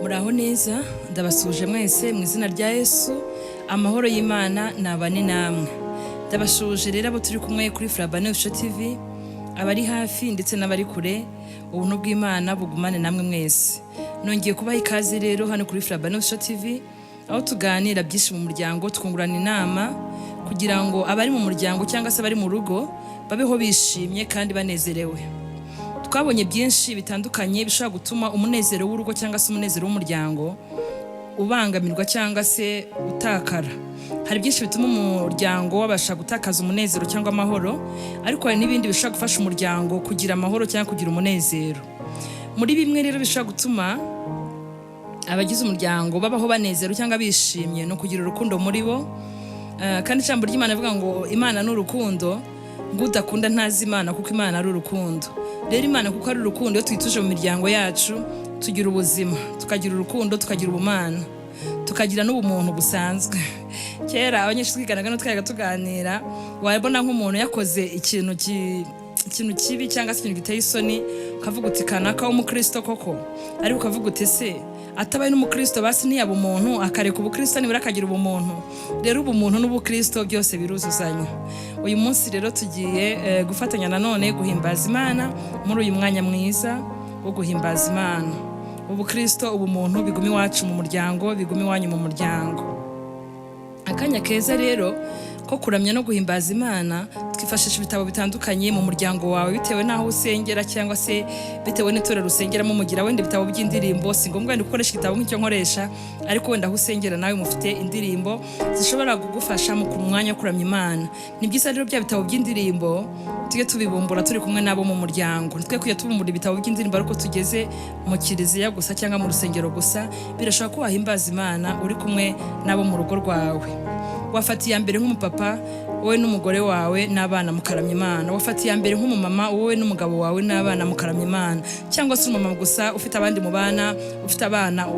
Muraho neza, ndabasuhuje mwese mu izina rya Yesu. Amahoro y'Imana nabane namwe. Ndabasuhuje rero abo turi kumwe kuri Frabane Official TV, abari hafi ndetse n'abari kure, ubuntu bw'Imana bugumane namwe mwese. Nongeye kubaha ikaze rero hano kuri Frabane Official TV, aho tuganira byinshi mu muryango, twungurana inama kugira ngo abari mu muryango cyangwa se abari mu rugo babeho bishimye kandi banezerewe. Twabonye byinshi bitandukanye bishobora gutuma umunezero w'urugo cyangwa se umunezero w'umuryango ubangamirwa cyangwa se utakara. Hari byinshi bituma umuryango wabasha gutakaza umunezero cyangwa amahoro, ariko hari n'ibindi bishobora gufasha umuryango kugira amahoro cyangwa kugira umunezero. Muri bimwe rero bishobora gutuma abagize umuryango babaho banezerewe cyangwa bishimye ni ukugira urukundo muri bo. Kandi ijambo ry'Imana rivuga ngo Imana ni urukundo, ngo udakunda ntazi Imana kuko Imana ari urukundo. Rero Imana kuko ari urukundo, iyo tuyituje mu miryango yacu tugira ubuzima, tukagira urukundo, tukagira ubumana, tukagira n'ubumuntu busanzwe. Kera abanyeshuri twiganaga no twajyaga tuganira, wabona nk'umuntu yakoze ikintu kibi cyangwa se ikintu giteye isoni, ukavuga uti: "Kanaka w'umukristo koko?" Ariko ukavuga uti: "Se atabaye n'umukristo basi ntiyaba umuntu, akareka ubukristo nibura akagira ubumuntu?" Rero ubumuntu n'ubukristo byose biruzuzanya. Uyu munsi rero tugiye gufatanya nanone guhimbaza Imana muri uyu mwanya mwiza wo guhimbaza Imana. Ubukristo, ubumuntu biguma iwacu mu muryango, biguma iwanyu mu muryango. Akanya keza rero ko kuramya no guhimbaza Imana, twifashisha ibitabo bitandukanye mu muryango wawe, bitewe n'aho usengera cyangwa se bitewe n'itorero usengeramo. Mugira wenda ibitabo by'indirimbo. Si ngombwa wenda gukoresha igitabo nk'icyo nkoresha, ariko wenda aho usengera nawe mufite indirimbo zishobora kugufasha mu mwanya wo kuramya Imana. Ni byiza rero bya bitabo by'indirimbo tujye tubibumbura turi kumwe n'abo mu muryango. Ntitwe kujya tubumbura ibitabo by'indirimbo ariko tugeze mu kiliziya gusa cyangwa mu rusengero gusa. Birashoboka ko wahimbaza Imana uri kumwe n'abo mu rugo rwawe. Wafata iya mbere nk'umupapa, wowe n'umugore wawe n'abana, mukaramya Imana. Wafata iya mbere nk'umumama, wowe n'umugabo wawe n'abana, mukaramya Imana, cyangwa se umumama gusa ufite abandi mu bana, ufite abana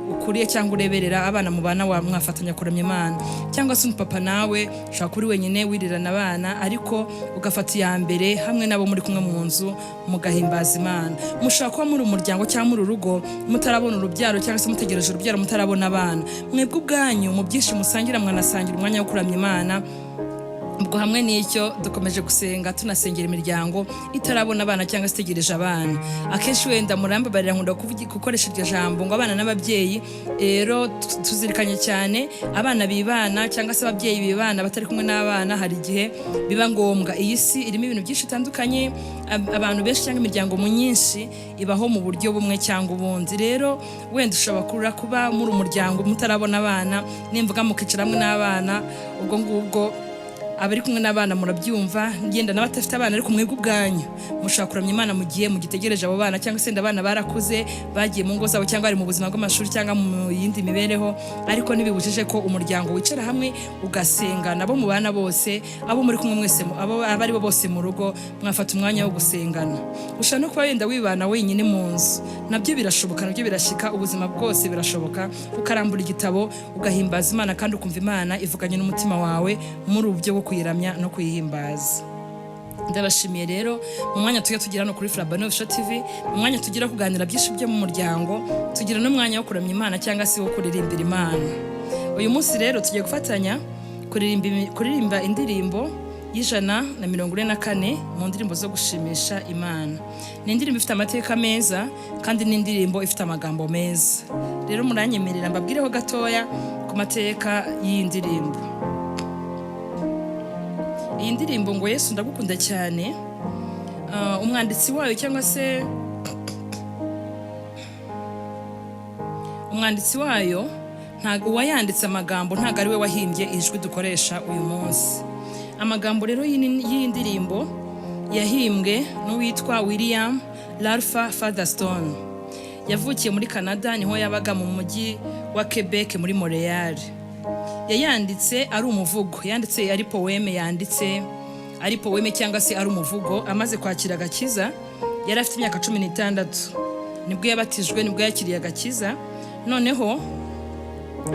ukuriye cyangwa ureberera abana mu bana, wa mwafatanya kuramya Imana, cyangwa se umupapa nawe ushobora kuba uri wenyine wirirana abana, ariko ugafata iya mbere hamwe n'abo muri kumwe mu nzu mugahimbaza Imana. Mushobora kuba muri umuryango cyangwa muri urugo mutarabona urubyaro, cyangwa se mutegereje urubyaro, mutarabona abana. Mwebwe ubwanyu mu byinshi musangira, mwanasangira umwanya wo kuramya Imana. Ubwo hamwe n'icyo dukomeje gusenga, tunasengera imiryango itarabona abana cyangwa se itegereje abana. Akenshi wenda murambabarira, nkunda gukoresha iryo jambo ngo abana n'ababyeyi. Rero tuzirikanye cyane abana bibana cyangwa se ababyeyi bibana batari kumwe n'abana. Hari igihe biba ngombwa. Iyi si irimo ibintu byinshi bitandukanye, abantu benshi cyangwa imiryango myinshi ibaho mu buryo bumwe cyangwa ubundi. Rero wenda ushobora kuba muri umuryango mutarabona abana, nimvuga mukicara hamwe n'abana, ubwo ngubwo abari kumwe n'abana murabyumva, ngenda n'abatafite abana, ariko mwebwe ubwanyu mushobora kuramya Imana mu gihe mugitegereje abo bana, cyangwa se wenda abana barakuze, bagiye mu ngo zabo, cyangwa bari mu buzima bw'amashuri cyangwa mu yindi mibereho. Ariko ntibibujije ko umuryango wicara hamwe ugasenga nabo mu bana bose, abo muri kumwe mwese, abo abo ari bo bose mu rugo, mwafata umwanya wo gusengana. Ushobora no kuba wenda wibana wenyine mu nzu, nabyo birashoboka, nabyo birashyika, ubuzima bwose birashoboka, ukarambura igitabo ugahimbaza Imana kandi ukumva Imana ivuganye n'umutima wawe muri ubu buryo bwo kuyiramya no kuyihimbaza. Ndabashimiye rero mu mwanya tujya tugira hano kuri Frabano Official TV, mu mwanya tugira kuganira byinshi byo mu muryango, tugira n'umwanya wo kuramya Imana cyangwa se wo kuririmbira Imana. Uyu munsi rero tugiye gufatanya kuririmba indirimbo y'144 mu ndirimbo zo gushimisha Imana. Ni indirimbo ifite amateka meza kandi ni indirimbo ifite amagambo meza. Rero muranyemerera mbabwireho gatoya ku mateka y'iyi ndirimbo. Iyi ndirimbo ngo "Yesu ndagukunda cyane", umwanditsi wayo cyangwa se umwanditsi wayo, ntabwo uwayanditse amagambo ntabwo ari we wahimbye ijwi dukoresha uyu munsi. Amagambo rero y'iyi ndirimbo yahimbwe n'uwitwa William Ralph Featherstone. Yavukiye muri Canada, niho yabaga mu mujyi wa Quebec muri Montreal. Yayanditse ari umuvugo, yanditse ari poème, yanditse ari poème cyangwa se ari umuvugo. Amaze kwakira agakiza, yari afite imyaka 16, nibwo yabatijwe, nibwo yakiriye agakiza. Noneho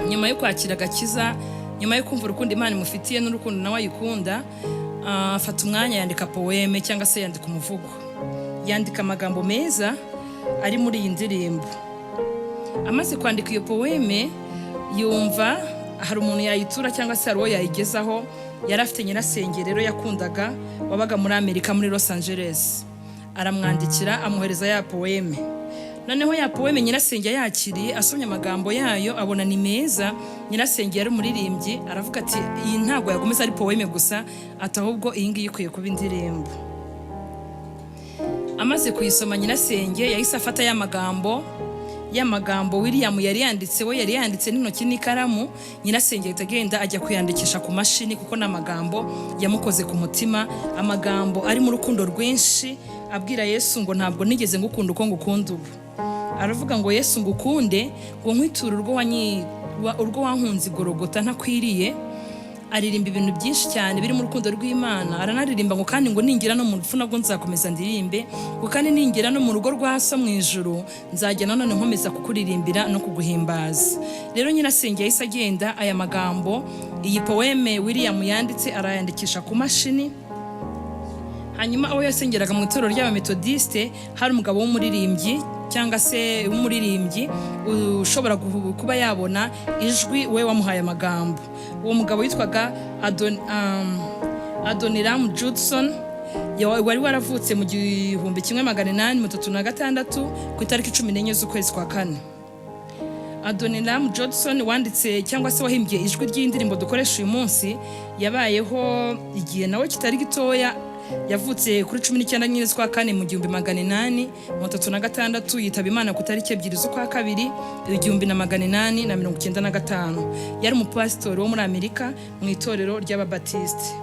nyuma yo kwakira agakiza, nyuma yo kumva urukundo Imana imufitiye n'urukundo nawe ayikunda, afata umwanya yandika poème cyangwa se yandika umuvugo, yandika amagambo meza ari muri iyi ndirimbo. Amaze kwandika iyo poème, yumva hari umuntu yayitura cyangwa se hari uwo yayigezaho. Yari afite nyirasenge rero yakundaga, wabaga muri Amerika, muri Los Angeles. Aramwandikira, amwohereza ya poème. Noneho ya poème nyirasenge yakiriye, asomye amagambo yayo abona ni meza. Nyirasenge yari umuririmbyi, aravuga ati: "Iyi ntabwo yagomeza ari poème gusa," ati: "Ahubwo iyi ngiyi ikwiye kuba indirimbo." Amaze kuyisoma, nyirasenge yahise afata ya magambo William yari yanditse, we yari yanditse n'intoki n'ikaramu. Nyirasenge ahita agenda ajya kuyandikisha ku mashini, kuko ni amagambo yamukoze ku mutima, amagambo ari mu rukundo rwinshi, abwira Yesu ngo: "Ntabwo nigeze ngukunda uko ngukunda ubu." Aravuga ngo: "Yesu, ngukunde, ngo nkwiture urwo wankunze igorogota ntakwiriye." Aririmba ibintu byinshi cyane biri mu rukundo rw'Imana. Aranaririmba ngo kandi ngo ningira no mu rupfu nabwo nzakomeza ndirimbe, ngo kandi ningira no mu rugo rwa so mu ijuru nzajya nanone nkomeza kukuririmbira no kuguhimbaza. Rero nyirasenge yahise agenda, aya magambo, iyi poème William yanditse, arayandikisha ku mashini. Hanyuma aho yasengeraga mu itorero ry'Abametodisite hari umugabo w'umuririmbyi, cyangwa se w'umuririmbyi ushobora kuba yabona ijwi, we wamuhaye amagambo. Uwo mugabo witwaga Adoniram Judson, wari waravutse mu 1836 ku itariki 14 z'ukwezi kwa kane. Adoniram Judson wanditse cyangwa se wahimbye ijwi ry'indirimbo dukoresha uyu munsi, yabayeho igihe nawe kitari gitoya. Yavutse kuri 19 nyine z'ukwa kane mu 1836, yitaba Imana ku itariki 2 z'ukwa kabiri 1895. Yari umupasitori wo muri Amerika mu itorero ry'Ababatisite.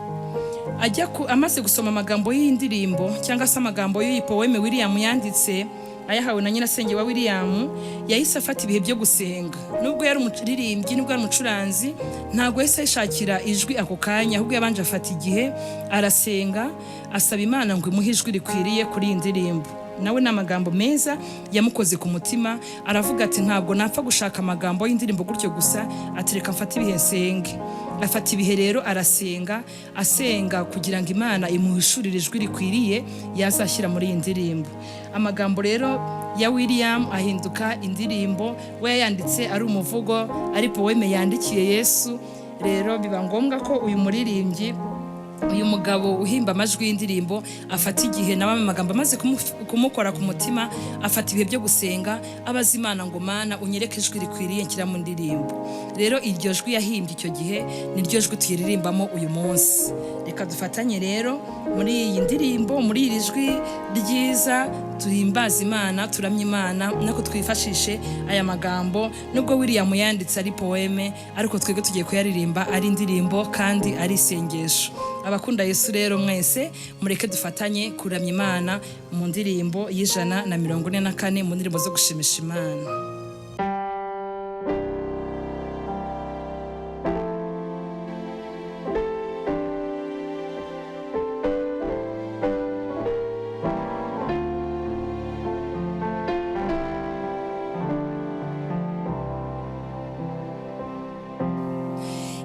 Amaze gusoma amagambo y'iyi ndirimbo cyangwa se amagambo y'iyi poème William yanditse, ayahawe na nyirasenge wa William, yahise afata ibihe byo gusenga. Nubwo yari umuririmbyi, nubwo yari umucuranzi, ntabwo yahise ayishakira ijwi ako kanya, ahubwo yabanje afata igihe arasenga, asaba Imana ngo imuhe ijwi rikwiriye kuri iyi ndirimbo. Nawe ni amagambo meza yamukoze ku mutima. Aravuga ati: "Ntabwo napfa gushaka amagambo y'indirimbo gutyo gusa," ati: "Reka mfate ibihe nsenge." Afata ibihe rero arasenga, asenga kugira ngo Imana imuhishurire ijwi rikwiriye yazashyira muri iyi ndirimbo. Amagambo rero ya William ahinduka indirimbo. We yayanditse ari umuvugo, ari poème yandikiye Yesu. Rero biba ngombwa ko uyu muririmbyi, uyu mugabo uhimba amajwi y'indirimbo, afata igihe nawe, amagambo amaze kumukora ku mutima, afata ibihe byo gusenga, abaza Imana ngo: "Mana, unyereke ijwi rikwiriye nshyira mu ndirimbo." Rero iryo jwi yahimbye icyo gihe niryo jwi tuyiririmbamo uyu munsi. Reka dufatanye rero muri iyi ndirimbo, muri iri jwi ryiza, duhimbaze Imana, turamye Imana, nako twifashishe aya magambo. Nubwo William yanditse ari poème, ariko twebwe tugiye kuyaririmba ari indirimbo kandi ari isengesho. Abakunda Yesu rero mwese, mureke dufatanye kuramya Imana mu ndirimbo y'144 mu ndirimbo zo gushimisha Imana.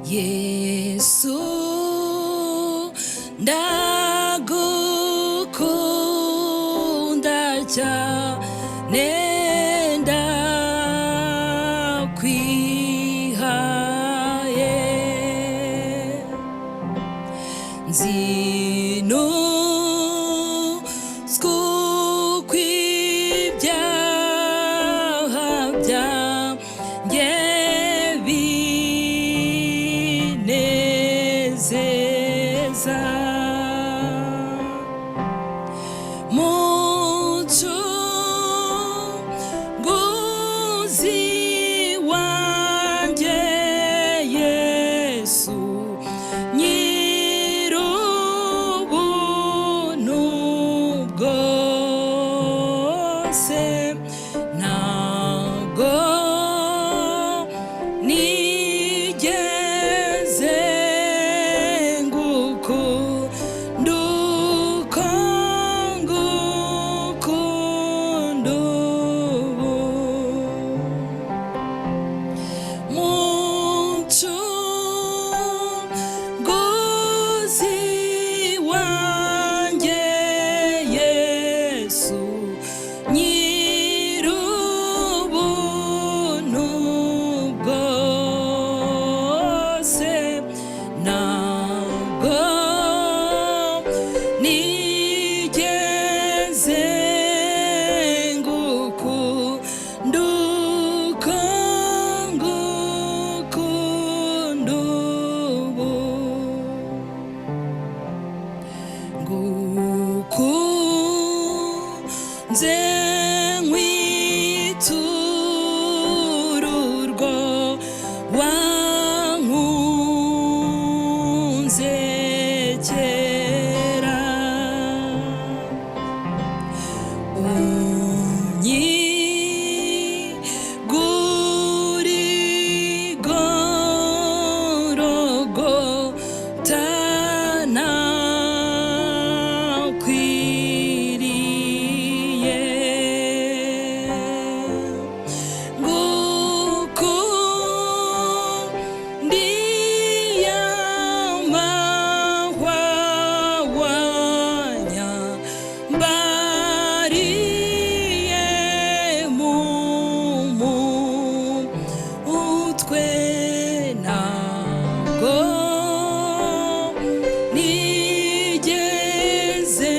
Yesu, ndagukunda cyane, ndakwihaye, nzinutswe uko ibyaha byanjye binezeza. Muco Nze nkwitururwo wankunze kera. Unyigurigorogotanakwiriye ngukundiyamahwawanya mbariye mu mutwe ntabwo nigeze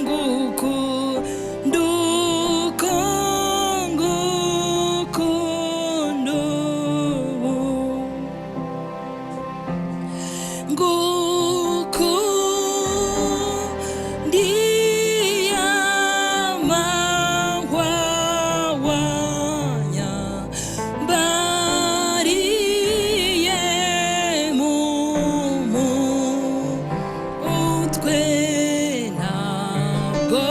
ngukunda uko ngukunda ubu. Ngukundiyamahwawanya mbariye mu mutwe ntabwo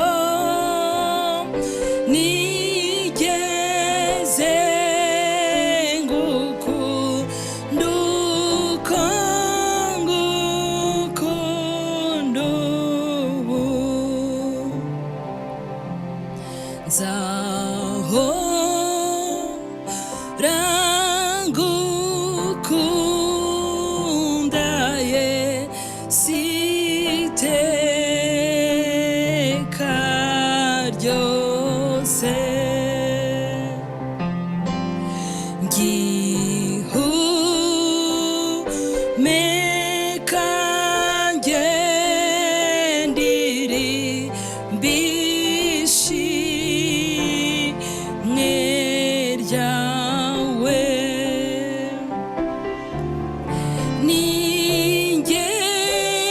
nigeze ngukunda uko ngukunda ubu. Nzahora ngukunda Yesu iteka ryose. Ngihumeka ngendiri mbishimwe ryawe.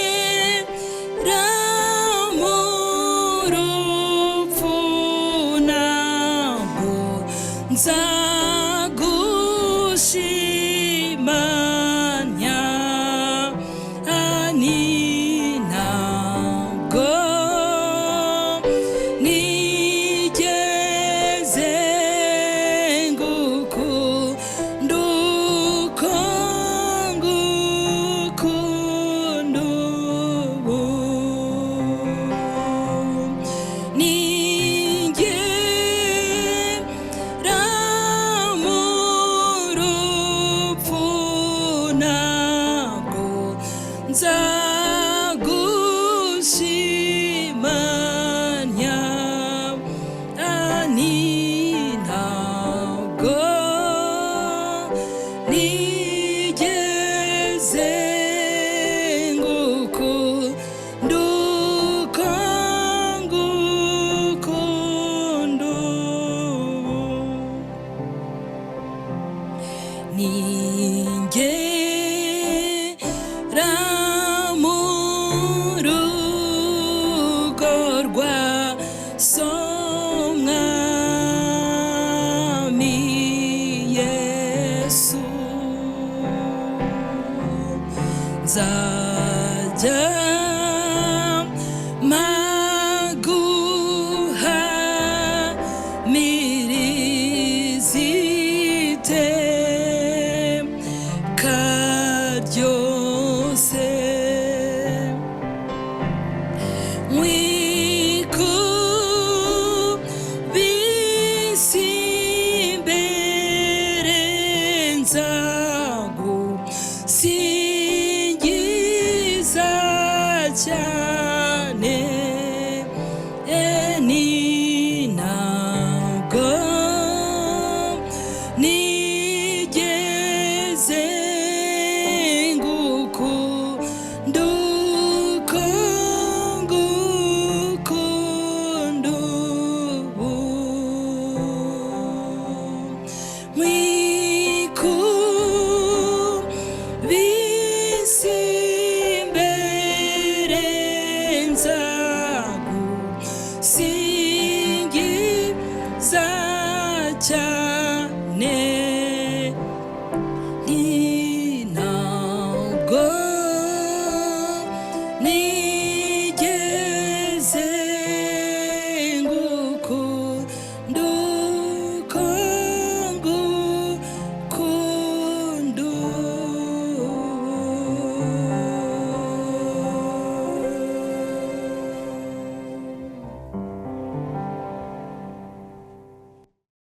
Ningera mu rupfu ntabwo nzagushimanya, ani ntabwo nigeze ngukunda uko ngukunda ubu. Ningera mu rupfu ntabwo nzagushimanya, ani ntabwo nigeze ngukunda uko ngukunda ubu. Ningera mu rugo rwa